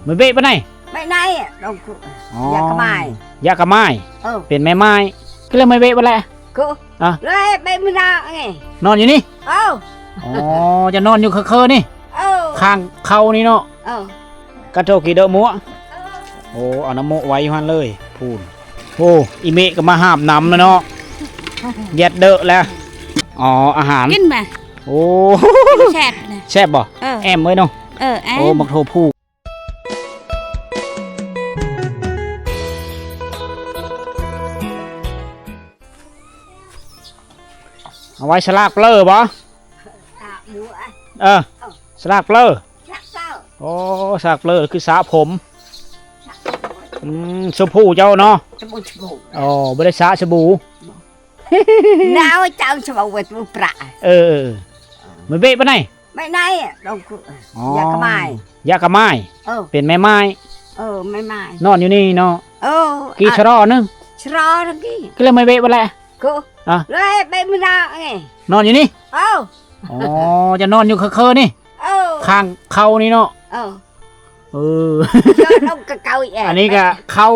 ມາເບະປານໃດ? ໄປໄດ້ ລອງ ອໍ ຢາກະໝ້າຍ ຢາກະໝ້າຍ ເອີ ເປັນແມ່ໝ້າຍ ກໍເລີຍມາເບະປານແຫຼະ ກໍ ອ່ະ ເລີຍໄປມື້ນາເອ ນອນຢູ່ນີ້ ເອີ ອໍ ຈະນອນຢູ່ເຄີໆນີ້ ເອີ ຂ້າງເຄົານີ້ເນາະ ເອີ ກະໂທກີເດີມົວ ເອີ ໂອ້ ເອົານ້ຳໂມະໄວ້ຢູ່ຫັ້ນເລີຍ ພຸ້ນ ໂອ້ ອີເມະກໍມາຫາບນ້ຳແລ້ວເນາະ ແຢດເດີະແລ້ວ ອໍ ອາຫານ ກິນມາ ໂອ້ ແຊບນະ ແຊບບໍ່? ເອີ ແອມເອີຍເນາະ ເອີ ແອມ ໂອ້ ບັກໂທພູ ເອົາໄວ້ສະຫຼາກເປີບໍ່? ສະໝູ ເອີ ເອີ ສະຫຼາກເປີ ສະຫຼາກເປີ ໂອ້ ສະຫຼາກເປີຄືສະຜົມ ສະ ອືມ ຊຳພູເຈົ້າເນາະ ຊຳພູ ຊຳພູ ອໍ ບໍ່ໄດ້ສະສະບູ ບໍ່ ນາວເຈົ້າສະເວົ້າເວດບໍ່ປະ ເອີ ເອີ ເອີ ມັນເບະປານໃດ? ໄປໄດ້ ລອງ ອໍ ຢາກະໝ້າຍ ຢາກະໝ້າຍ ເອີ ເປັນແມ່ໝ້າຍ ເອີ ແມ່ໝ້າຍ ນອນຢູ່ນີ້ເນາະ ເອີ ກີ່ຊະລໍໜຶ່ງ ຊະລໍໜຶ່ງກີ່ ກໍເລີຍມາເບະປານແຫຼະ ກໍ ອ່ະ ເລີຍໄປມື້ນາເອ ນອນຢູ່ນີ້ ເອີ ອໍ ຈະນອນຢູ່ເຄີໆນີ້ ເອີ ຂ້າງເຄົານີ້ເນາະ ເອີ ເອີ ເຈົ້າລົງກະເກົາອີກແອ ອັນນີ້ກະເຄົາ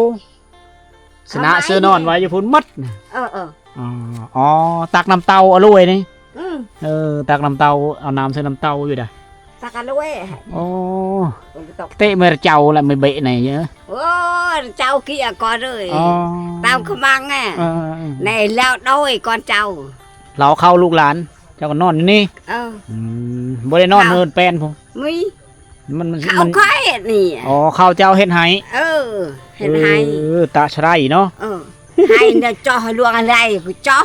ຊະນະເສືອນອນໄວ້ຢູ່ພຸ້ນໝົດ ເອີ ເອີ ອໍ ຕັກນ້ຳເຕົ້າອະລວຍນີ້ ອືມ ເອີ ຕັກນ້ຳເຕົ້າ ເອົານ້ຳໃສ່ນ້ຳເຕົ້າຢູ່ດາ ຕັກອະລວຍ ໂອ້ ເຕະເມຣະເຈົ້າລະ ມາເບະໃນ ໂອ້ ເຈົ້າກີ້ກ່ອນເລີຍ ອໍ ຕາມຂະມັງແອ ເອີ ໃນແລ້ວໂດຍກ່ອນເຈົ້າ ລາວເຂົ້າລູກຫຼານ ເຈົ້າກໍນອນຢູ່ນີ້ ເອີ ອືມ ບໍ່ໄດ້ນອນເຮືອນແປນພຸ້ນ ມີ ມັນ ມັນ ເຂົາ ມັນ ຂ້ອຍເຮັດນີ້ ອໍ ເຂົາເຈົ້າເຮັດໃຫ້ ເອີ ເຮັດໃຫ້ ເອີ ຕາຊະໄລເນາະ ເອີ ໃຫ້ເນາະ ເຈາະໃຫ້ຫຼວງໃຫ້ໄຫຼ ກໍເຈາະ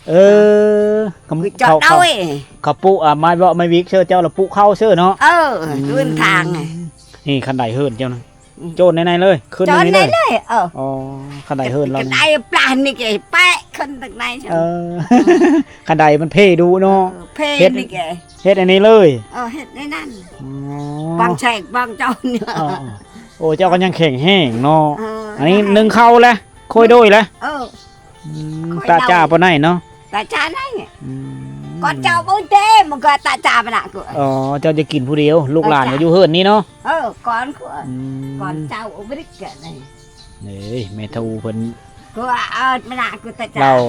ເອີ ກໍເຈາະ ເຂົາ ເຂົາ ເຂົາປູກ ອ່າ ໄມ້ເວາະໄມ້ວິກເຊີ ເຈົ້າລະປູກເຂົ້າເຊີເນາະ ເອີ ອືມ ເດີນທາງ ນີ້ຄັນໄດເຮືອນເຈົ້ານະ ອືມ ໂຈນໃນໆເລີຍ ຂຶ້ນໃນນີ້ເລີຍ ໂຈນໃນນີ້ເລີຍ ເອີ ອໍ ຄັນໄດເຮືອນລາວ ຄັນໄດປານນີ້ກໍແປະຂຶ້ນທາງໃນ ເອີ ຄັນໄດມັນເພດຸເນາະ ເອີ ເພ ເຮັດ ນີ້ກໍ ເຮັດອັນນີ້ເລີຍ ເອີ ເຮັດໃນນັ້ນ ອໍ ບາງແຊກບາງເຈົ້ານີ້ ອໍ ໂອ້ ເຈົ້າກໍຍັງແຂງແຮງເນາະ ເອີ ອັນນີ້ໜຶ້ງເຂົ້າແລ້ວ ຄ່ອຍໂດຍແລ້ວ ເອີ ອືມ ຄ່ອຍໂດຍ ຕາຈາປານໃດເນາະ ຕາຈາໃນ ອືມ ກ່ອນເຈົ້າບໍ່ເຕັມ ມັນກໍຕາຈາປານນັ້ນກໍ ອໍ ເຈົ້າຈະກິນຜູ້ດຽວ ລູກຫຼານກໍຢູ່ເຮືອນນີ້ເນາະ ເອີ ກ່ອນ ອືມ ກ່ອນເຈົ້າບໍ່ໄດ້ເກີດໃດ ເອີຍ ແມ່ເຖົ້າເພິ່ນ ກໍເອົາມານະ ກໍຕາຈາ ລາວ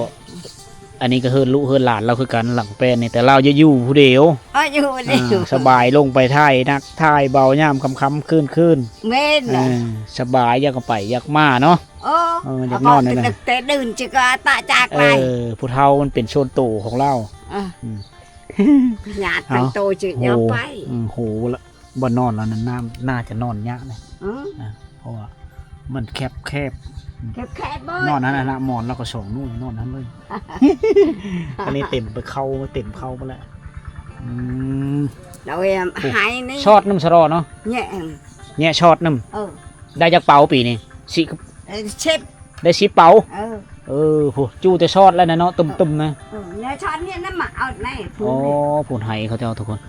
ອັນນີ້ກໍເຮືອນລູກເຮືອນຫຼານລາວຄືກັນ ຫຼັງແປນນີ້ ແຕ່ລາວຈະຢູ່ຜູ້ດຽວ ເອີ ຢູ່ຜູ້ດຽວ ອ່າ ສະບາຍ ລົງໄປຖ່າຍໜັກຖ່າຍເບົາຍາມຄ່ຳໆຄືນໆ ແມ່ນ ເອີ ສະບາຍ ຢາກໄປຢາກມາເນາະ ເອີ ເອີ ຢາກນອນ ແຕ່ເດີນຊິກະຕະຈາກໄປ ເອີ ຜູ້ເຖົ້າມັນເປັນສ່ວນໂຕຂອງລາວ ເອີ ອືມ ຍາດໄປໂຕຊິຍາດໄປ ໂຫ ອືມ ໂຫ ລະ ບໍ່ນອນແລ້ວນັ້ນ ໜ້າ ໜ້າຈະນອນຍາກເດ້ ອືມ ອ່າ ເພາະວ່າມັນແຄບໆ ແຄບໆ ນອນຫັ້ນນະ ໝອນລາວກໍສອງໜ່ວຍ ນອນຫັ້ນເລີຍ ອັນນີ້ເຕັມໄປເຂົ້າ ເຕັມເຂົ້າໄປແລ້ວ ອືມ ລາວເຮັດໃຫ້ນີ້ ຊອດນຳສະລໍເນາະ ແຍະ ແຍະຊອດນຳ ເອີ ໄດ້ຈັກເປົາປີນີ້ ຊິ ເອີ ສິບ ໄດ້ສິບເປົາ ເອີ ເອີ ໂຫ ຈູ່ແຕ່ຊອດແລ້ວນະເນາະ ຕຸ້ມໆນະ ເອີ ແນວຊອດນີ້ນຳມາເອົາໃນ ອໍ ພຸ້ນໃຫ້ເຂົາເຈົ້າທຸກຄົນ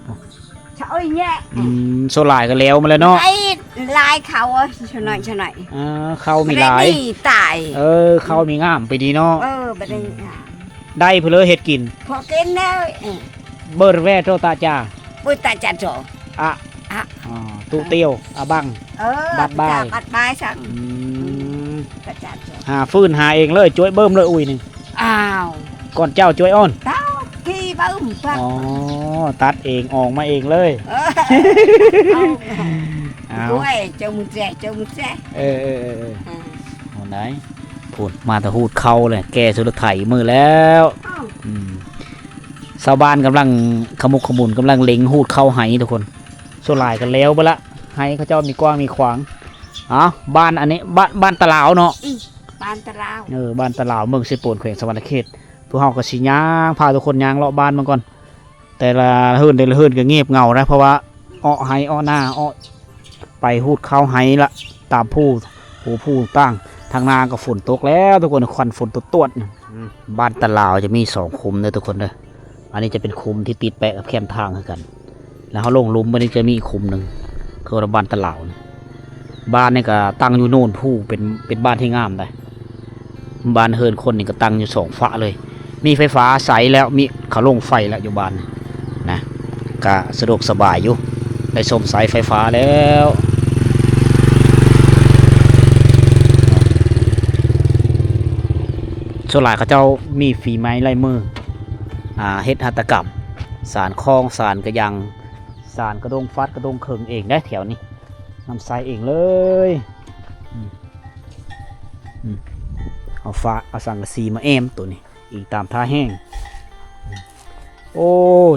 ຊະເອີຍແຍະ ອືມ ສ່ວນຫຼາຍກໍແລ້ວມາແລ້ວເນາະ ໄອ້ຫຼາຍເຂົ້າ ຊະໜ້ອຍ ຊະໜ້ອຍ ອ່າ ເຂົ້າມີຫຼາຍ ຕາຍ ເອີ ເຂົ້າມີງາມປີນີ້ເນາະ ເອີ ບໍ່ໄດ້ງາມ ໄດ້ເພິ່ນເລີຍເຮັດກິນ ພໍກິນແລ້ວ ເອີ ເບີແວໂຕຕາຈາ ເບີຕາຈາໂຕ ອະ ອະ ອໍ ຕຸຕຽວ ອະບັງ ເອີ ບັດບາຍ ບັດບາຍຊັງ ອືມ ອືມ ຕາຈາໂຕ ຫາຟືນຫາເອງເລີຍ ຈວຍເບິ່ມເລີຍ ອຸ້ຍນີ້ ອ້າວ ກ່ອນເຈົ້າຈວຍອ່ອນ ເຕົ້າກີເບິ່ມ ອໍ ຕັດເອງ ອອກມາເອງເລີຍ ເອີ ເອົາ ເອົາ ໂອ້ຍ ເຈົ້າມືແຈ ເຈົ້າມືແຈ ເອີ ເອີ ເອີ ເອີ ເອີ ເອົາໄດ ພຸ້ນ ມາແຕ່ຫູດເຂົ້າເລີຍ ແກ່ສຸດລະໄຖມືແລ້ວ ອ້າວ ອືມ ຊາວບ້ານກຳລັງຂະໝຸກຂະໝຸນ ກຳລັງເລັງຫູດເຂົ້າໄຮ່ທຸກຄົນ ສ່ວນຫຼາຍກໍແລ້ວເບິດລະ ໄຮ່ເຂົາເຈົ້າມີກວ້າງມີຂວາງ ເອົ້າ ບ້ານອັນນີ້ ບ້ານ ບ້ານຕາລາວເນາະ ອືມ ບ້ານຕາລາວ ເອີ ບ້ານຕາລາວ ເມືອງເຊໂປນ ແຂວງສະຫວັນນະເຂດ ພວກເຮົາກໍຊິຍ່າງ ພາທຸກຄົນຍ່າງເລາະບ້ານເບິ່ງກ່ອນ ແຕ່ລະເຮືອນ ແຕ່ລະເຮືອນກໍງຽບເຫງົານະ ເພາະວ່າເອາະໄຮ່ເອາະນາ ເອາະ ໄປຫູດເຂົ້າໄຮ່ລະ ຕາມພູ ພູຕ່າງ ທາງໜ້າກໍຝົນຕົກແລ້ວທຸກຄົນ ຄວັນຝົນຕວດໆ ອືມ ບ້ານຕາລາວຈະມີສອງຄຸ້ມເດີທຸກຄົນເດີ ອັນນີ້ຈະເປັນຄຸ້ມທີ່ຕິດແປະກັບແຄມທາງຄືກັນ ແລ້ວເຮົາລົງລຸ່ມໄປນີ້ຈະມີອີກຄຸ້ມໜຶ່ງ ເຂົາເອີ້ນວ່າບ້ານຕາລາວນີ້ ບ້ານນີ້ກໍຕັ້ງຢູ່ໂນນພູ ເປັນ ເປັນບ້ານທີ່ງາມໃດ ບ້ານເຮືອນຄົນນີ້ກໍຕັ້ງຢູ່ສອງຝາເລີຍ ມີໄຟຟ້າໃຊ້ແລ້ວ ມີ ເຂົາລົງໄຟແລ້ວຢູ່ບ້ານນີ້ນະ ກະສະດວກສະບາຍຢູ່ ໄດ້ຊົມສາຍໄຟຟ້າແລ້ວ ສ່ວນຫຼາຍເຂົາເຈົ້າມີຝີໄມ້ລາຍມື ອ່າ ເຮັດຫັດຖະກຳ ສານຄອງ ສານກະຍັງ ສານກະດົງຟາດກະດົງເຄິ່ງເອງເດ້ແຖວນີ້ ນຳໃຊ້ເອງເລີຍ. ອືມ ອືມ ເອົາຝາ ເອົາສັງກະສີມາແອ້ມໂຕນີ້ ອີງຕາມທ່າແຫ້ງ. ໂອ້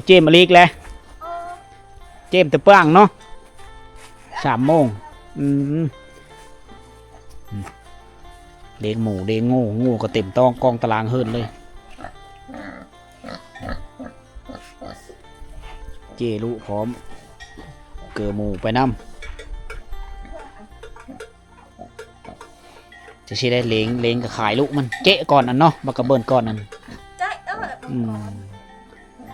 ເຈ້ມອີກແຫຼະ ເຈ້ມແຕ່ປາງເນາະ ສາມໂມງ. ອືມ ອືມ ລ້ຽງໝູລ້ຽງງູ ງູກໍເຕັມຕອງກອງຕະລາງເຮືອນເລີຍ. ເຈ້ລຸພ້ອມ ເກີໝູໄປນຳ. ຈະຊິໄດ້ເລງ ເລງກໍຂາຍລູກມັນ ເຈະກ່ອນອັນເນາະ ບັກກະເບິ່ນກ່ອນອັນ ເຈະເອີ ອືມ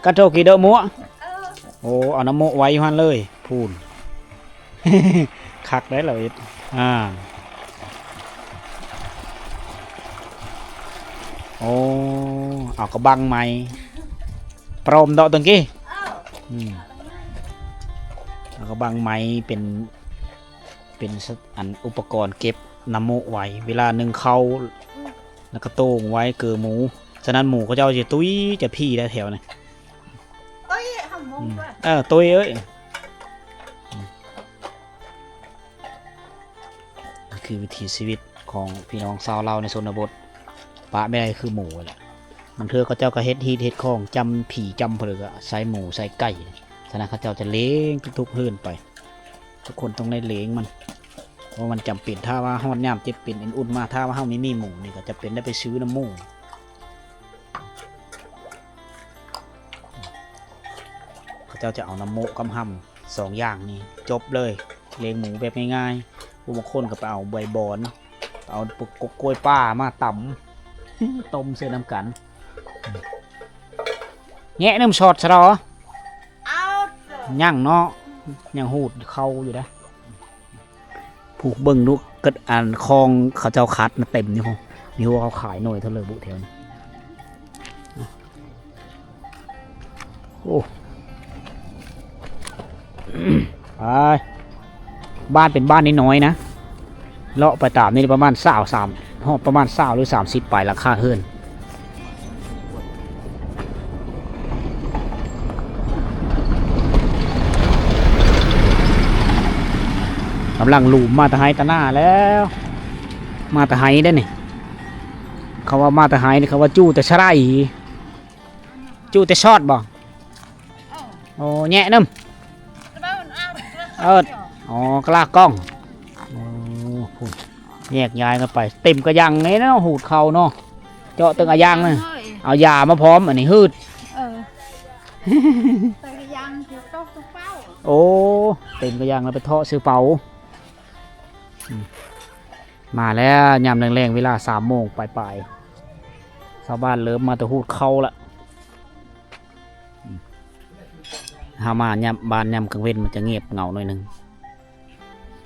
ກັນໂທກີເດີໝວ ເອີ ໂອ້ ເອົານ້ຳໂມະໄວ້ຢູ່ຫັ້ນເລີຍ ພູນ ຄັກໄດ໋ລາວເຮັດ ອ່າ ໂອ້ ເອົາກະບັງໃໝ່ ປອມເດາະຕົງກີ້ ເອີ ອືມ ເອົາກະບັງໃໝ່ເປັນ ເປັນ ອັນ ອຸປະກອນເກັບນ້ຳໂມະໄວ້ ເວລາໜຶ້ງເຂົ້າ ອືມ ແລ້ວກໍໂຕ່ງໄວ້ເກີໝູ. ສະນັ້ນໝູເຂົາເຈົ້າຈະຕຸ້ຍຈະພີ້ໄດ້ແຖວນີ້ ຕຸ້ຍຫຳໝູ ອືມ ເອີ ຕຸ້ຍເອີຍ. ອືມ ນີ້ຄືວິຖີຊີວິດຂອງພີ່ນ້ອງຊາວລາວໃນຊົນນະບົດ ປະບໍ່ໄດ້ຄືໝູແຫຼະ. ບາງເທື່ອເຂົາເຈົ້າກໍເຮັດຮີດເຮັດຄອງ ຈຳຜີຈຳເຜີ ກໍໃສ່ໝູໃສ່ໄກ່. ສະນັ້ນເຂົາເຈົ້າຈະເລງທຸກໆເຮືອນໄປ ທຸກຄົນຕ້ອງໄດ້ເລງມັນ ເພາະມັນຈຳເປັນ. ຖ້າວ່າຮອດຍາມເຈັບເປັນເອັນອຸ່ນມາ ຖ້າວ່າເຮົາມີ ມີໝູນີ້ ກໍຈຳເປັນໄດ້ໄປຊື້ນ້ຳໝູ. ເຂົາເຈົ້າຈະເອົານ້ຳໂມະກັບຫຳ ສອງຢ່າງນີ້ ຈົບເລີຍ ລ້ຽງໝູແບບງ່າຍໆ. ຜູ້ບາງຄົນກໍໄປເອົາໃບບອນ ເອົາກົກກ້ວຍປ່າມາຕຳ ຕົ້ມໃສ່ນຳກັນ. ແຍະໜຶ່ງຊອດຊະດອ ຍັງເນາະ ຍັງຫູດເຂົ້າຢູ່ເດ້. ຜູ້ເບິ່ງດູ ກະອັນຄອງເຂົາເຈົ້າຂັດນະເຕັມຢູ່ພຸ້ນ. ມີຮູ້ເຂົາຂາຍໜ່ວຍເທົ່າໃດບຸແຖວນີ້. ໂອ້ ໄປ ບ້ານເປັນບ້ານນ້ອຍໆນະ ເລາະໄປຕາມນີ້ປະມານຊາວສາມ ຮອດປະມານຊາວຫຼືສາມສິບປາຍຫຼັງຄາເຮືອນ. ກຳລັງລູມມາແຕ່ໄຮ່ແຕ່ນາແລ້ວ ມາແຕ່ໄຮ່ເດ້ນີ້. ເຂົາວ່າມາແຕ່ໄຮ່ນີ້ ເຂົາວ່າຈູ່ແຕ່ສະໄລ ຈູ່ແຕ່ຊອດບໍ່? ໂອ້ ແຍະນຳ ເອີ ອໍ ກະລາກ້ອງ. ໂອ້ ພຸ້ນ ແຍກຍ້າຍກັນໄປ ເຕັມກະຍັງເລີຍເນາະ ຫູດເຂົ້າເນາະ. ເຈາະເຖິງອາຢາງນະ ເອົາຢາມາພ້ອມ ອັນນີ້ຫືດ ເອີ ໃສ່ກະຍັງ ໂອ້ ເຕັມກະຍັງແລ້ວໄປເທາະໃສ່ເປົາ. ອືມ ມາແລ້ວ ຍາມແລງໆ ເວລາສາມໂມງປາຍໆ ຊາວບ້ານເລີ່ມມາແຕ່ຫູດເຂົ້າລະ. ອືມ ເຮົາມາຍາມ ບ້ານຍາມກາງເວັນມັນຈະງຽບເຫງົາໜ້ອຍໜຶ່ງ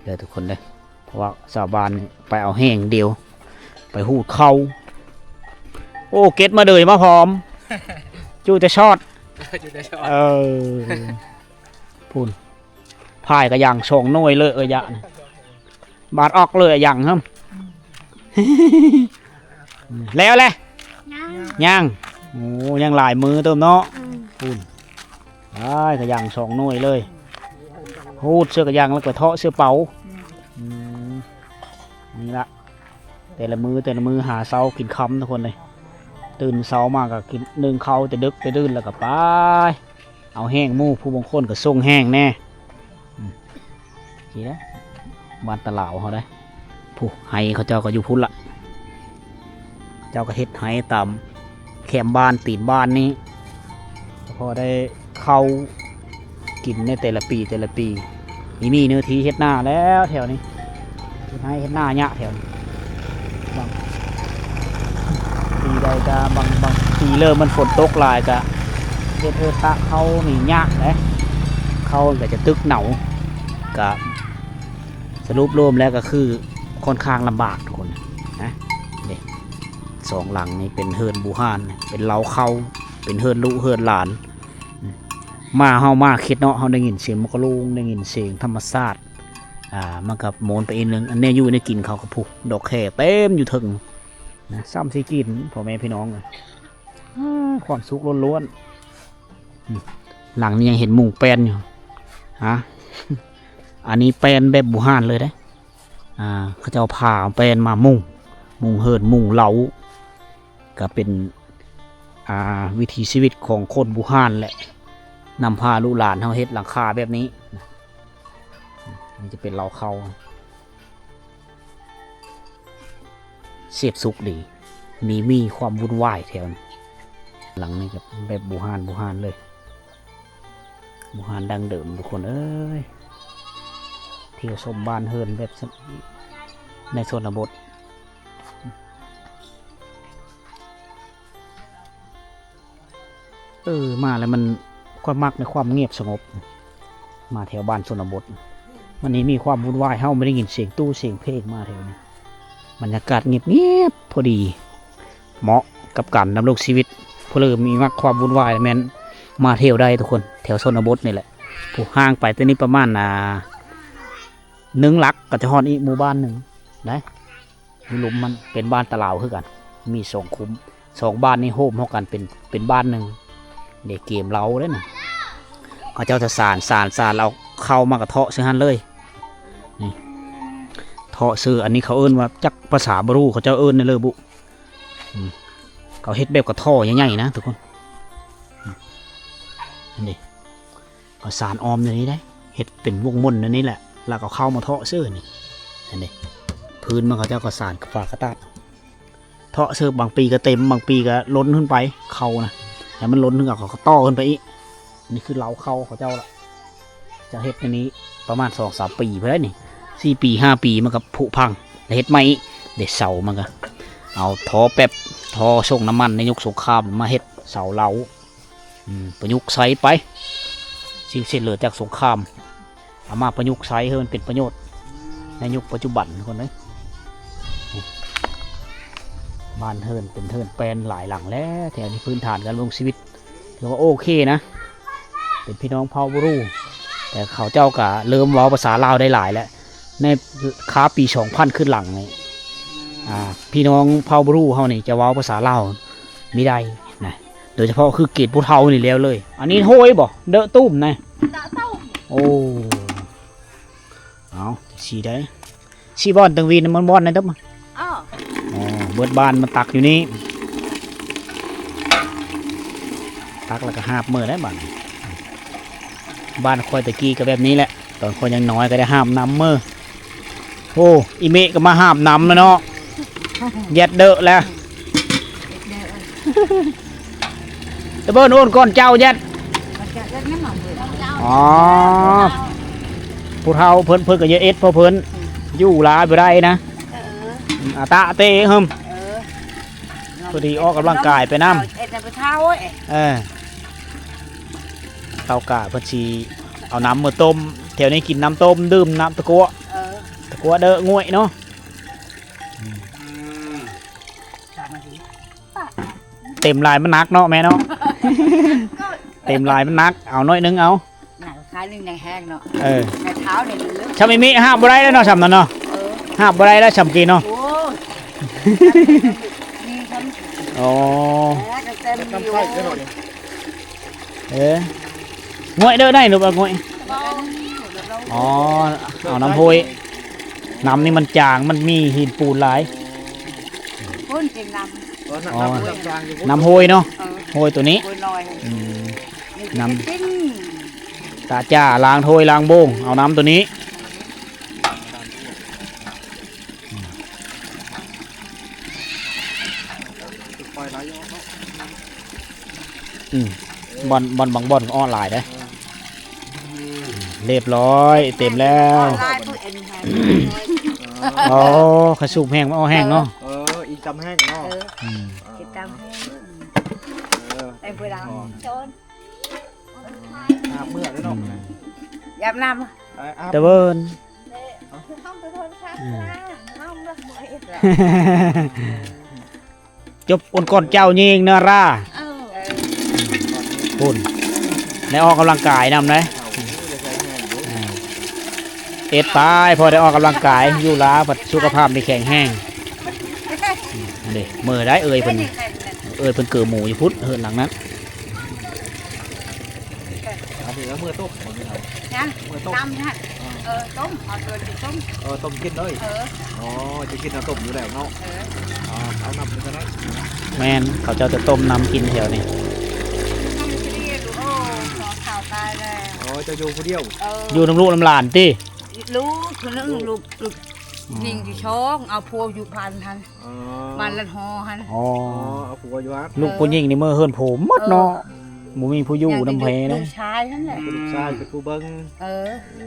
ເດີທຸກຄົນເດີ ເພາະວ່າຊາວບ້ານໄປເອົາແຮງດຽວ ໄປຫູດເຂົ້າ. ໂອ້ ເກັດມາເດີຍມາພ້ອມ ຈູ່ແຕ່ຊອດ ຈູ່ແຕ່ຊອດ ເອີ ພຸ້ນ ພາຍກະຍັງສອງໜ່ວຍເລີຍ ເອີຍະ ບາດອອກເລີຍອາຍັງ ຫຶມ ແລ້ວແຫຼະ ຍັງ ຍັງ ໂອ້ ຍັງຫຼາຍມື້ເຕີບເນາະ. ອືມ ພຸ້ນ ອ້າຍ ກະຍັງສອງໜ່ວຍເລີຍ ຫູດເສື້ອກະຍັງ ແລ້ວກະເທາະເສື້ອເປົາ. ອືມ ນີ້ລະ ແຕ່ລະມື້ ແຕ່ລະມື້ ຫາເຊົ້າກິນຄ່ຳທຸກຄົນເອີຍ. ຕື່ນເຊົ້າມາກະກິນ ໜຶ້ງເຂົ້າແຕ່ດຶກແຕ່ດື່ນ ແລ້ວກະໄປ ເອົາແຮງໝູ່ ຜູ້ບາງຄົນກໍສົ່ງແຮງແດ່. ອືມ ນີ້ແຫຼະ ບ້ານຕາຫຼາວເຮົາເດ້. ຜູ້ໄຮ່ເຂົາເຈົ້າກໍຢູ່ພຸ້ນລະ ເຈົ້າກໍເຮັດໄຮ່ຕາມແຄມບ້ານຕີນບ້ານນີ້ ກໍພໍໄດ້ເຂົ້າກິນໃນແຕ່ລະປີ ແຕ່ລະປີ. ມີ ມີເນື້ອທີ່ເຮັດນາແລ້ວແຖວນີ້ ເຮັດໄຮ່ເຮັດນາຍະແຖວນີ້. ບາງປີໃດກະ ບາງ ບາງປີເລີ່ມມັນຝົນຕົກຫຼາຍກະເຮັດເຮີຕະເຂົ້ານີ້ຍາກເດ້ ເຂົ້າກະຈະຕຶກເນົາ. ກະສະຫຼຸບລວມແລ້ວກະຄືຄ່ອນຂ້າງລຳບາກທຸກຄົນນະ. ເດ້ ສອງຫຼັງນີ້ເປັນເຮືອນບູຮານ ເປັນເລົ້າເຂົ້າ ເປັນເຮືອນລູກເຮືອນຫຼານ. ມາ ເຮົາມາເຂດເນາະ ເຮົາໄດ້ຍິນສຽງໝູກກະໂລງ ໄດ້ຍິນສຽງທຳມະຊາດ ອ່າ ມັນກະມ່ວນໄປອີກໜຶ່ງ. ອັນແນວຢູ່ແນວກິນເຂົາກະພຸ້ນ ດອກແຄເຕັມຢູ່ເທິງ. ນະ ຊ້ຳຊິກິນ ພໍ່ແມ່ພີ່ນ້ອງເອີຍ ອາ ຄວາມສຸກລ້ວນໆ. ອືມ ຫຼັງນີ້ຍັງເຫັນມຸງແປ້ນຢູ່ ຮະ ອັນນີ້ແປ້ນແບບບູຮານເລີຍເດ້ ອ່າ ເຂົາເຈົ້າຜ່າເອົາແປ້ນມາມຸງ ມຸງເຮືອນມຸງເລົາ ກໍເປັນ ອ່າ ວິຖີຊີວິດຂອງຄົນບູຮານແຫຼະ ນຳພາລູກຫຼານເຮົາເຮັດຫຼັງຄາແບບນີ້. ນີ້ຈະເປັນເລົາເຂົ້າ ເສບສຸກດີ ມີ ມີຄວາມວຸ່ນວາຍແຖວນີ້. ຫຼັງນີ້ກໍແບບບູຮານ ບູຮານເລີຍ ບູຮານດັ້ງເດີມ ທຸກຄົນເອີຍ. ທ່ຽວຊົມບ້ານເຮືອນແບບ ໃນຊົນນະບົດ. ເອີ ມາແລ້ວມັນ ຂ້ອຍມັກໃນຄວາມງຽບສະຫງົບ ມາແຖວບ້ານຊົນນະບົດ ມັນນີ້ມີຄວາມວຸ່ນວາຍ ເຮົາບໍ່ໄດ້ຍິນສຽງຕູ້ສຽງເພງ ມາແຖວນີ້ ບັນຍາກາດງຽບໆ ພໍດີ ເໝາະກັບການດຳລົງຊີວິດ. ຜູ້ເລີມີມັກຄວາມວຸ່ນວາຍແມ່ນມາທ່ຽວໄດ້ທຸກຄົນ ແຖວຊົນນະບົດນີ້ແຫຼະ. ຜູ້ຫ່າງໄປແຕ່ນີ້ປະມານ ອ່າ ໜຶ່ງຫຼັກ ກໍຈະຮອດອີກໝູ່ບ້ານໜຶ່ງໄດ໋. ຢູ່ລຸ່ມມັນເປັນບ້ານຕະລາວຄືກັນ ມີສອງຄຸ້ມ ສອງບ້ານນີ້ໂຮມເຂົ້າກັນເປັນ ເປັນບ້ານໜຶ່ງ. ເດ້ ເກມເລົາເດ້ນີ້ ເຂົາເຈົ້າຈະສານ ສານ ສານ ແລ້ວເອົາເຂົ້າມາກະເທາະໃສ່ຫັ້ນເລີຍ ນີ້ ເທາະໃສ່. ອັນນີ້ເຂົາເອີ້ນວ່າ ຈັກພາສາບໍ່ຮູ້ ເຂົາເຈົ້າເອີ້ນແນວໃດບຸ ອືມ ເຂົາເຮັດແບບກະທໍ່ໃຫຍ່ໆ ນະທຸກຄົນ ນີ້. ເອົາສານອ້ອມແນວນີ້ໄດ໋ ເຮັດເປັນວົງມົນແນວນີ້ແຫຼະ ແລ້ວກໍເອົາເຂົ້າມາເທາະເສີນີ້. ເຫັນເດ້ ພື້ນມັນເຂົາເຈົ້າກໍສານຝາກະຕາດ ເທາະເສີ ບາງປີກໍເຕັມ ບາງປີກໍລົ້ນຂຶ້ນໄປ ເຂົ້ານະ ໃຫ້ມັນລົ້ນຂຶ້ນ ເຂົາກໍຕໍ່ຂຶ້ນໄປອີກ. ນີ້ຄືເລົາເຂົ້າເຂົາເຈົ້າລະ ຈະເຮັດອັນນີ້ປະມານສອງສາມປີພຸ້ນແຫຼະນີ້ ສີ່ປີຫ້າປີມັນກໍຜຸພັງ ແລ້ວເຮັດໃໝ່ອີກ. ເດ້ ເສົາມັນກໍເອົາທໍ່ແປັບ ທໍ່ສົ່ງນ້ຳມັນໃນຍຸກສົງຄາມມາເຮັດເສົາເລົາ. ອືມ ປະຍຸກໃຊ້ໄປ ສິ່ງເສດເຫຼືອຈາກສົງຄາມ ເອົາມາປະຍຸກໃຊ້ໃຫ້ມັນເປັນປະໂຫຍດໃນຍຸກປັດຈຸບັນ ທຸກຄົນເອີຍ. ບ້ານເຮືອນເປັນເຮືອນແປ້ນຫຼາຍຫຼັງແລ້ວ ແຖວນີ້ພື້ນຖານການດຳລົງຊີວິດຖືວ່າໂອເຄນະ ເປັນພີ່ນ້ອງເຜົ່າບຣູ ແຕ່ເຂົາເຈົ້າກະເລີ່ມເວົ້າພາສາລາວໄດ້ຫຼາຍແລ້ວ. ໃນຄາປີສອງພັນຂຶ້ນຫຼັງນີ້ ອ່າ ພີ່ນ້ອງເຜົ່າບຣູເຮົານີ້ຈະເວົ້າພາສາລາວມີໄດ້ນະ ໂດຍສະເພາະຄືເກດຜູ້ເຖົ້ານີ້ແລ້ວເລີຍ. ອັນນີ້ໂຮຍບໍ່? ເດີະຕຸ້ມນະ? ເດີະຕຸ້ມ. ໂອ້ ເອົາ ຊິໄດ້ ຊິບ່ອນຕັງວີນມັນບ່ອນນັ້ນເດີ. ອໍ ອໍ ເບິດບ້ານມາຕັກຢູ່ນີ້ ຕັກແລ້ວກໍຫາບເມືອໄດ້ບາດນີ້. ບ້ານຂ້ອຍແຕ່ກີ້ກໍແບບນີ້ແຫຼະ ຕອນຂ້ອຍຍັງນ້ອຍກໍໄດ້ຫາບນຳເມີ. ໂອ້ ອີເມະກໍມາຫາບນຳແລ້ວເນາະ ແຢດເດີະແລ້ວ. ຕະເບິ່ນໂອນກ່ອນເຈົ້າແຢດ. ອໍ ຜູ້ເຖົ້າເພິ່ນ ເພິ່ນກໍຢ່າເອັດ ເພາະເພິ່ນຢູ່ຫຼາຍບໍ່ໄດ້ນະ. ເອີ ອາຕະເຕະຫຶມ ເອີ ພໍດີອອກກຳລັງກາຍໄປນຳ. ເອັດໃຫ້ຜູ້ເຖົ້າ ເອີ ເຕົາກະເພິ່ນຊິເອົານ້ຳມາຕົ້ມ ແຖວນີ້ກິນນ້ຳຕົ້ມ ດື່ມນ້ຳຕະກົວ ເອີ ຕະກົວເດີະງວຍເນາະ. ເຕັມຫຼາຍມັນໜັກເນາະແມ່ເນາະ ເຕັມຫຼາຍມັນໜັກ ເອົາໜ້ອຍໜຶ່ງເອົາ. ໜັກຂາໜຶ່ງຍັງແຮງເນາະ. ເອີ ແມ່ເຖົ້ານີ້ເຫຼືອ ຊຳອີ່ມິຫາບບໍ່ໄດ້ແລ້ວເນາະ ຊຳນັ້ນເນາະ. ເອີ ຫາບບໍ່ໄດ້ແລ້ວ ຊຳກີ້ເນາະ. ໂອ້ ນີ້ຊຳ ອໍ ເອີ ກໍເຕັມຢູ່. ເອີ ງວຍເດີໄດ້ລູກ ເອົາງວຍ. ອໍ ເອົານ້ຳໂຮຍ ນ້ຳນີ້ມັນຈາງ ມັນມີຫີນປູນຫຼາຍ. ພຸ້ນກິນນ້ຳ ອໍ ນ້ຳໂຮຍເນາະ. ເອີ ໂຮຍໂຕນີ້ ໂຮຍນ້ອຍ. ອືມ ນ້ຳ ຕາຈ້າ ລ້າງຖ້ວຍລ້າງໂບງ ເອົານ້ຳໂຕນີ້. ອືມ ບ່ອນ ບ່ອນ ບາງບ່ອນກໍອອກຫຼາຍເດ້. ຮຽບຮ້ອຍ ເຕັມແລ້ວ. ອໍ ຄັນສູບແຮງມັນອອກແຮງເນາະ. ເອີ ອີກຈຳແຮງເນາະ. ເອີ ອືມ ເກັບຕາມແຮງ. ເອີ ໄປເວລາ ອືມ ໂຈນ ອາບເມືອເດ້ເນາະ. ອືມ ຢາບນ້ຳ ຕະເວີນ. ເອີ ເຮົາໄປໂທນຄັກ ອືມ ນະ ເຮົາເລືອກບໍ່ເຮັດລະ. ຈົບອົນກ່ອນເຈົ້າຍິງນາລາ. ເອີ ພຸ້ນ ໄດ້ອອກກຳລັງກາຍນຳເດ້. ເອີ ເຮັດໄປ ພໍໄດ້ອອກກຳລັງກາຍ ຢູ່ລາວພັດສຸຂະພາບໄດ້ແຂງແຮງ. ເດ້ ເມີໄດ້ເອີຍເພິ່ນ ເອີຍເພິ່ນເກີໝູຢູ່ພຸ້ນ ເຮືອນຫຼັງນັ້ນ. ອັນນີ້ເອົາເມືອຕົ້ມບໍ່ແມ່ນເອົາ ຍັງ ເມືອຕົ້ມ ນ້ຳນະ ເອີ ຕົ້ມ ເອົາຕົວຊິຕົ້ມ ເອີ ຕົ້ມກິນເລີຍ ເອີ ອໍ ຈະກິນນ້ຳຕົ້ມຢູ່ແລ້ວເນາະ ເອີ ອໍ ເອົານ້ຳນີ້ກໍໄດ້ ແມ່ນ ເຂົາເຈົ້າຈະຕົ້ມນ້ຳກິນແຖວນີ້ ໂອ້ ເຂົາຕາຍແລ້ວ ອໍ ເຈົ້າຢູ່ຜູ້ດຽວ ເອີ ຢູ່ນຳລູກນຳຫຼານຕິ ລູກຜູ້ໜຶ່ງ ລູກ ລູກຍິງຢູ່ຊ່ອງ ເອົາຜົວຢູ່ບ້ານຫັ້ນ ອໍ ບ້ານລັດຫໍຫັ້ນ ອໍ ເອົາຜົວຢູ່ຫັ້ນ ລູກຜູ້ຍິງນີ້ເມືອເຮືອນຜົວໝົດເນາະ ເອີ ບໍ່ມີຜູ້ຢູ່ນຳໃຜນະ ລູກຊາຍຫັ້ນແຫຼະ ລູກຊາຍເປັນຜູ້ເບິ່ງ ເອີ ໂອ້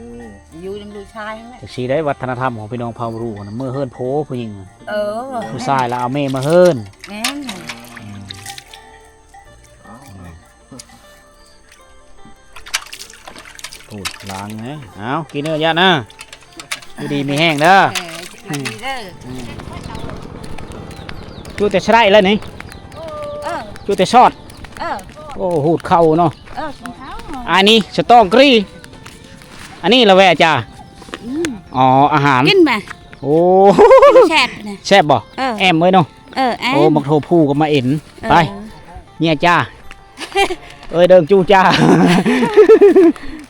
ຢູ່ນຳລູກຊາຍຫັ້ນແຫຼະ ຈັ່ງຊີ້ໄດ໋ ວັດທະນະທຳຂອງພີ່ນ້ອງເຜົ່າລຸນະ ເມືອເຮືອນຜົວຜູ້ຍິງ ເອີ ຜູ້ຊາຍລະເອົາແມ່ມາເຮືອນ ແມ່ນ ໂອ້ ລ້າງນະ ເອົາ ກິນເດີຍານາ ຢູ່ດີມີແຮງເດີ ເອີ ຢູ່ດີເດີ ຈຸແຕ່ສະໄດແລ້ວນີ້ ເອີ ຈຸແຕ່ຊອດ ເອີ ໂອ້ ຫູດເຂົ້າເນາະ ເອີ ກິນເຂົ້າ ອັນນີ້ສະຕອງກຣີ ອັນນີ້ລະແວະຈ້າ ອືມ ອໍ ອາຫານ ກິນມາ ໂອ້ ແຊບນະ ແຊບບໍ່ ເອີ ແອມເອີຍເນາະ ເອີ ແອມ ໂອ້ ບັກໂທພູກໍມາເອັນ ເອີ ໄປ ເມຍຈ້າ ເອີຍ ເດີງຈູຈ້າ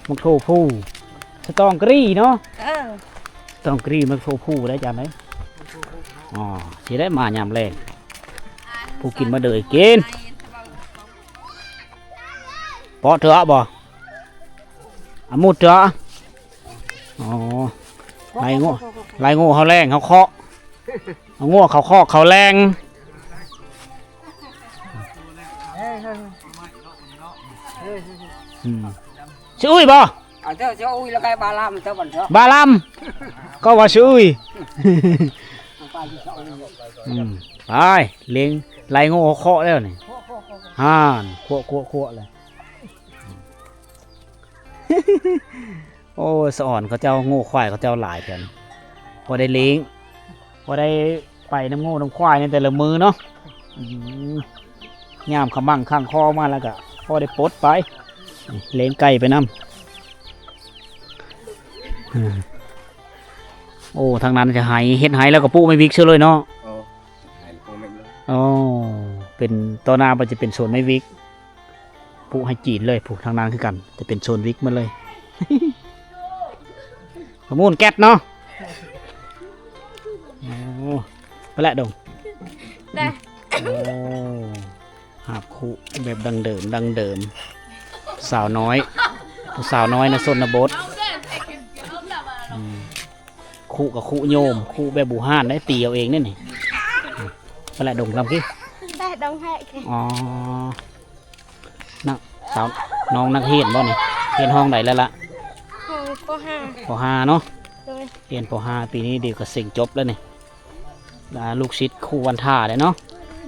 ບັກໂທພູ ສະຕອງກຣີເນາະ ເອີ ສະຕອງກຣີ ບັກໂທພູໄດ້ຈານໃດ ອໍ ຊິໄດ້ມາຍາມແລງ ຜູ້ກິນມາເດີຍກິນ ເປາະເຖາະບໍ່ ອາມຸດເຖາະ ອໍ ໄລ່ງວ ໄລ່ງວເຮົາແລງ ເຮົາເຄາະ ເອົາງົວເຂົ້າຄອກເຂົ້າແລງ ອືມ ຊື່ອຸ້ຍບໍ່ ເອົາເຈົ້າ ຊື່ອຸ້ຍ ແລ້ວກໍບາລຳ ເຈົ້າບັນເຖາະ ບາລຳ ກໍວ່າຊື່ອຸ້ຍ ອືມ ໄປ ເລັງ ໄລ່ງົວເຄາະແລ້ວນີ້ ຫ່ານ ຄວະໆໆແລ້ວ. ໂອ້ຍ ສະອອນເຂົາເຈົ້າ ງົວຄວາຍເຂົາເຈົ້າຫຼາຍແທ້ ພໍໄດ້ລ້ຽງ ພໍໄດ້ໄປນຳງົວນຳຄວາຍໃນແຕ່ລະມື້ເນາະ ອືມ ຍາມຂະມັງຄັງຄໍມາແລ້ວກະພໍໄດ້ປົດໄປ ລ້ຽງໄກ່ໄປນຳ ໂອ້ ທາງນັ້ນຈະໄຮ່ ເຮັດໄຮ່ແລ້ວກໍປູກໄມ້ວິກເຊີເລີຍເນາະ ໂອ້ ເປັນຕໍ່ໜ້າມັນຈະເປັນສວນໄມ້ວິກ. ປູກໃຫ້ຈີນເລີຍ ປູກທາງນັ້ນຄືກັນ ຈະເປັນໂຊນວິກໝົດເລີຍ ປະມູນແກັດເນາະ ໂອ້ ໄປແຫຼະດົງ ໄດ້ ໂອ້ ຫາບຄຸແບບດັ້ງເດີມ ດັ້ງເດີມ ສາວນ້ອຍ ຜູ້ສາວນ້ອຍໃນຊົນນະບົດ ອືມ ຄຸກໍຄຸໂຍມ ຄຸແບບບູຮານໄດ໋ ຕີເອົາເອງເດ້ນີ້ ໄປແຫຼະດົງລຳກີ້ ໄດ້ດົງແຮະ ອໍ ນັກສາວ ນ້ອງນັກຮຽນບໍ່ນີ້ ຮຽນຫ້ອງໃດແລ້ວລະ ຫ້ອງ ປໍຫ້າ ປໍຫ້າເນາະ ໂດຍ ຮຽນປໍຫ້າ ປີນີ້ດຽວກໍເສັງຈົບແລ້ວນີ້ ອ່າ ລູກສິດຄູວັນທາເດ້ເນາະ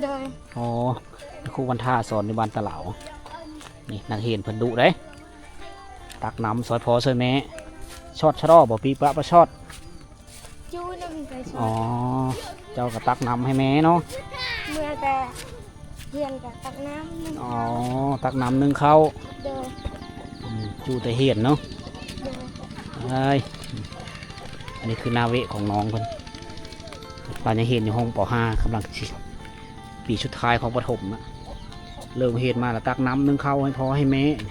ໂດຍ ອໍ ຄູວັນທາສອນຢູ່ບ້ານຕະຫຼາວ ນີ້ນັກຮຽນເພິ່ນດຸເດ້ ຕັກນ້ຳຊ່ອຍພໍ່ຊ່ອຍແມ່ ຊອດຊະລໍບໍ່ ປີປະປະຊອດ ຢູ່ນຳໄປຊອດ ອໍ ເຈົ້າກໍຕັກນ້ຳໃຫ້ແມ່ເນາະ ເມື່ອແຕ່ຮຽນກໍຕັກນ້ຳ ອໍ ຕັກນ້ຳໜຶ້ງເຂົ້າ ໂດຍ ອືມ ຢູ່ແຕ່ຮຽນເນາະ ໂດຍ ເອີຍ ອັນນີ້ຄືໜ້າເວະຂອງນ້ອງເພິ່ນ ລາວຍັງຮຽນຢູ່ຫ້ອງ ປໍຫ້າ ກຳລັງຊິ ປີສຸດທ້າຍຂອງປະຖົມນະ ເລີ່ມຮຽນມາລະຕັກນ້ຳໜຶ້ງເຂົ້າໃຫ້ພໍ່ໃຫ້ແມ່ ອື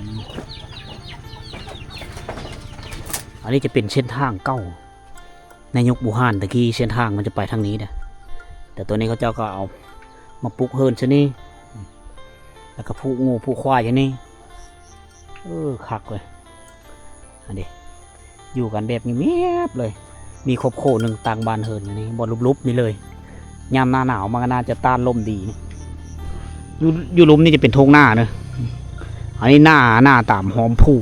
ມ ອັນນີ້ຈະເປັນເສັ້ນທາງເກົ່າ ໃນຍຸກບູຮານຕະກີ້ ເສັ້ນທາງມັນຈະໄປທາງນີ້ເດ້ ແຕ່ຕອນນີ້ເຂົາເຈົ້າກໍເອົາມາປຸກເຮືອນຊະນີ້ ແລ້ວກໍຜູກງົວຜູກຄວາຍຊະນີ້ ເອີ ຄັກເວີຍ ອັນນີ້ ຢູ່ກັນແບບງຽບໆເລີຍ ມີຄອບຄົວໜຶ່ງຕັ້ງບ້ານເຮືອນຢູ່ນີ້ ບ່ອນຫຼຸບໆນີ້ເລີຍ ຍາມໜ້າໜາວມັນກໍໜ້າຈະຕ້ານລົມດີ ຢູ່ ຢູ່ລຸ່ມນີ້ຈະເປັນທົ່ງນາເດີ ອັນນີ້ນາ ນາຕາມຫອມພູ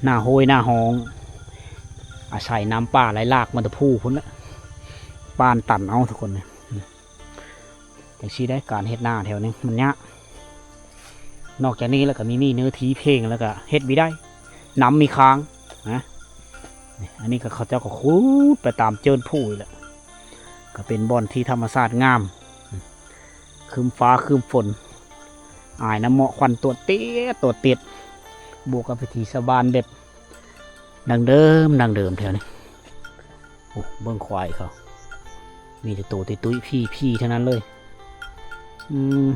ນາໂຮຍ ນາຮອງ ອາໄສນ້ຳປ່າໄຫຼຫຼາກມາແຕ່ພູພຸ້ນແຫຼະ ປ່ານຕັນເອົາທຸກຄົນ ຈັ່ງຊີ້ໄດ໋ ການເຮັດນາແຖວນີ້ມັນຍາກ ນອກຈາກນີ້ແລ້ວກໍມີ ມີເນື້ອທີ່ເພງ ແລ້ວກໍເຮັດບໍ່ໄດ້ ນ້ຳມີຄ້າງນະ ນີ້ ອັນນີ້ກໍເຂົາເຈົ້າກໍຂຸດໄປຕາມເຈີນພູນີ້ແຫຼະ ກໍເປັນບ່ອນທີ່ທຳມະຊາດງາມ ຄຶ້ມຟ້າຄຶ້ມຝົນ ອາຍນ້ຳເໝາະຄວັນຕົວະເຕດຕົວະເຕດ ບວກກັບວິຖີຊາວບ້ານແບບ ດັ້ງເດີມ ດັ້ງເດີມແຖວນີ້ ໂອ ເບິ່ງຄວາຍເຂົາ ມີແຕ່ໂຕຕຸ້ຍໆ ພີໆ ທັງນັ້ນເລີຍ. ອືມ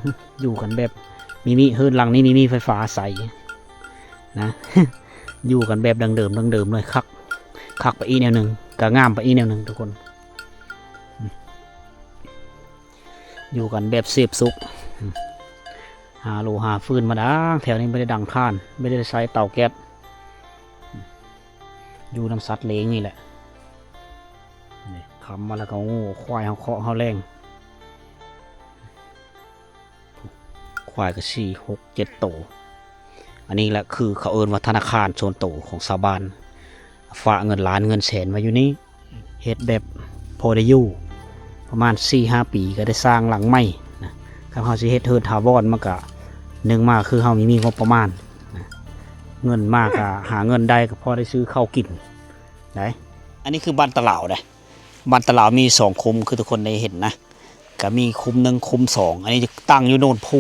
ຢູ່ກັນແບບມີມີ ເຮືອນຫຼັງນີ້ມີມີໄຟຟ້າໃຊ້ນະ ຢູ່ກັນແບບດັ້ງເດີມໆ ເລີຍ. ຄັກ ຄັກໄປອີກແນວໜຶ່ງ ກະງາມໄປອີກແນວໜຶ່ງທຸກຄົນ. ອືມ ຢູ່ກັນແບບເສບສຸກ. ອືມ ຫາໂລຫາຟືນມາດັງ ແຖວນີ້ບໍ່ໄດ້ດັງຖ່ານ ບໍ່ໄດ້ໃຊ້ເຕົາແກັສ. ອືມ ຢູ່ນຳສັດລ້ຽງນີ້ແຫຼະ. ນີ້ ຄ່ຳມາແລ້ວກໍ ໂອ້ ຄວາຍເຮົາເຄາະເຮົາແລງ. ຄວາຍກໍສີ່ ຫົກ ເຈັດໂຕ. ອັນນີ້ແຫຼະຄືເຂົາເອີ້ນວ່າທະນາຄານສ່ວນໂຕຂອງຊາວບ້ານ ຝາກເງິນລ້ານເງິນແສນໄວ້ຢູ່ນີ້. ເຮັດແບບພໍໄດ້ຢູ່ ປະມານສີ່ຫ້າປີກໍໄດ້ສ້າງຫຼັງໃໝ່ນະ. ຄັນເຮົາຊິເຮັດເຮືອນຖາວອນ ມັນກະ ໜຶ່ງມາຄືເຮົາມີ ມີງົບປະມານນະ ເງິນມາກະຫາເງິນໄດ້ ກໍພໍໄດ້ຊື້ເຂົ້າກິນໄດ້. ອັນນີ້ຄືບ້ານຕະຫຼາວເດ້ ບ້ານຕະຫຼາວມີສອງຄຸ້ມ ຄືທຸກຄົນໄດ້ເຫັນນະ ກະມີຄຸ້ມໜຶ່ງ ຄຸ້ມສອງ. ອັນນີ້ຕັ້ງຢູ່ໂນນພູ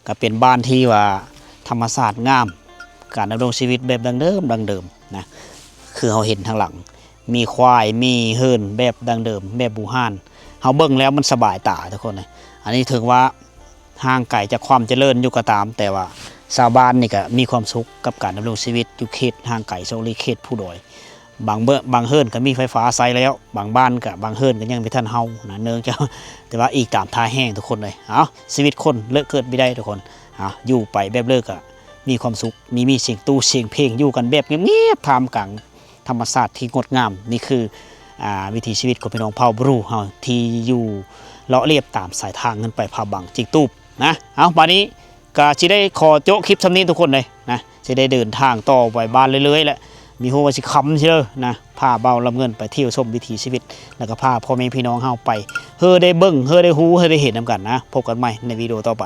ກະເປັນບ້ານທີ່ວ່າທຳມະຊາດງາມ ການດຳລົງຊີວິດແບບດັ້ງເດີມ ດັ້ງເດີມນະ ຄືເຮົາເຫັນທາງຫຼັງ ມີຄວາຍ ມີເຮືອນແບບດັ້ງເດີມ ແບບບູຮານ. ເຮົາເບິ່ງແລ້ວມັນສະບາຍຕາທຸກຄົນເອີຍ. ອັນນີ້ເຖິງວ່າຫ່າງໄກຈາກຄວາມຈະເລີນຢູ່ກໍຕາມ ແຕ່ວ່າຊາວບ້ານນີ້ກະມີຄວາມສຸກກັບການດຳລົງຊີວິດຢູ່ເຂດຫ່າງໄກ ສອກຫຼີກເຂດພູດອຍ. ບາງເບີ ບາງເຮືອນກໍມີໄຟຟ້າໃຊ້ແລ້ວ ບາງບ້ານກໍ ບາງເຮືອນກໍຍັງບໍ່ທັນເຮົານະ ເນື່ອງຈາກ ແຕ່ວ່າອີງຕາມທ່າແຮງທຸກຄົນເອີຍ. ເອົາ ຊີວິດຄົນເລີກເກີດບໍ່ໄດ້ທຸກຄົນ. ເອົາ ຢູ່ໄປແບບເລີກກໍມີຄວາມສຸກ ມີ ມີສຽງຕູ້ສຽງເພງ ຢູ່ກັນແບບງຽບໆ ທ່າມກາງທຳມະຊາດທີ່ງົດງາມ. ນີ້ຄື ອ່າ ວິຖີຊີວິດຂອງພີ່ນ້ອງເຜົ່າບຣູເຮົາ ທີ່ຢູ່ເລາະລຽບຕາມສາຍທາງຂຶ້ນໄປຜາບັງຈິງຕູບນະ. ເອົາ ບາດນີ້ ກະຊິໄດ້ຂໍໂຈະຄລິບຊ່ຳນີ້ທຸກຄົນເລີຍນະ ຊິໄດ້ເດີນທາງຕໍ່ໄປບ້ານເລື້ອຍໆ ແຫຼະ ມີຮູ້ວ່າຊິຄ່ຳຊິເລີນະ ພາບ່າວລຳເງິນໄປທ່ຽວຊົມວິຖີຊີວິດ ແລ້ວກໍພາພໍ່ແມ່ພີ່ນ້ອງເຮົາໄປ ເຮີໄດ້ເບິ່ງ ເຮີໄດ້ຮູ້ ເຮີໄດ້ເຫັນນຳກັນນະ. ພົບກັນໃໝ່ໃນວິດີໂອຕໍ່ໄປ.